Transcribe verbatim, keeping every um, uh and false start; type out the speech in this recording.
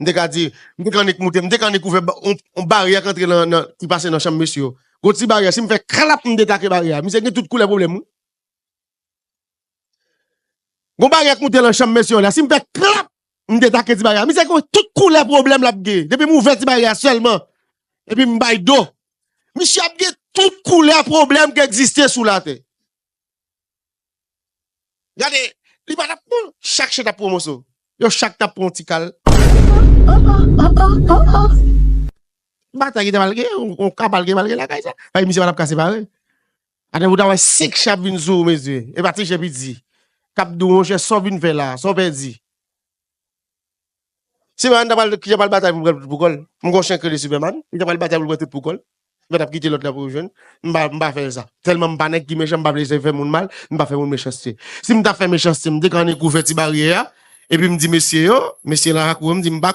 M te ka di, m te ka annik moute, m te ka annik ouvè ba- on, on baryè k antre nan, nan, ki pase nan chanm mesye yo. Gon ti baryè, si m fè klap, m detake baryè a. Misye gen tout koulè pwoblèm, wi. Gon baryè k moute nan chanm mesye yo la. Si m fè klap, m detake ti baryè a. Misye gen tout koulè pwoblèm l ap gen. Depi m ouvè ti baryè a sèlman. Epi m bay do. Misye ap gen tout koulè pwoblèm ki egziste sou latè. Gade, li pa t ap pran, chak chen t ap pran moso. Yo chak t ap pran ti kal. Batay ki te pral gen, yon, yon ka pral gen, pral gen lakay sa. Ay, misye pa t ap ka separe. Atè, ou ta wè senk chen ap vin sou ou, mesye. E pa ti chen piti. K ap di w, monchè, sa w vin fè la, sa w pèdi. Superman ta pral, ki jan pral batay pou pran tout pou kò l. M gon chen k rele Superman, li ta pral batay pou l pran tout pou kò l. Li pa t ap kite lòt la pou jwenn. M pa, m pa fè l sa. Tèlman m pa nèg ki mechan, m pa vle fè moun mal, m pa fè moun mechanste. Si m ta fè mechanste, m te ka annik ouvè ti baryè a, epi m di mesye yo, mesye nan lakou yo, m di m pa konn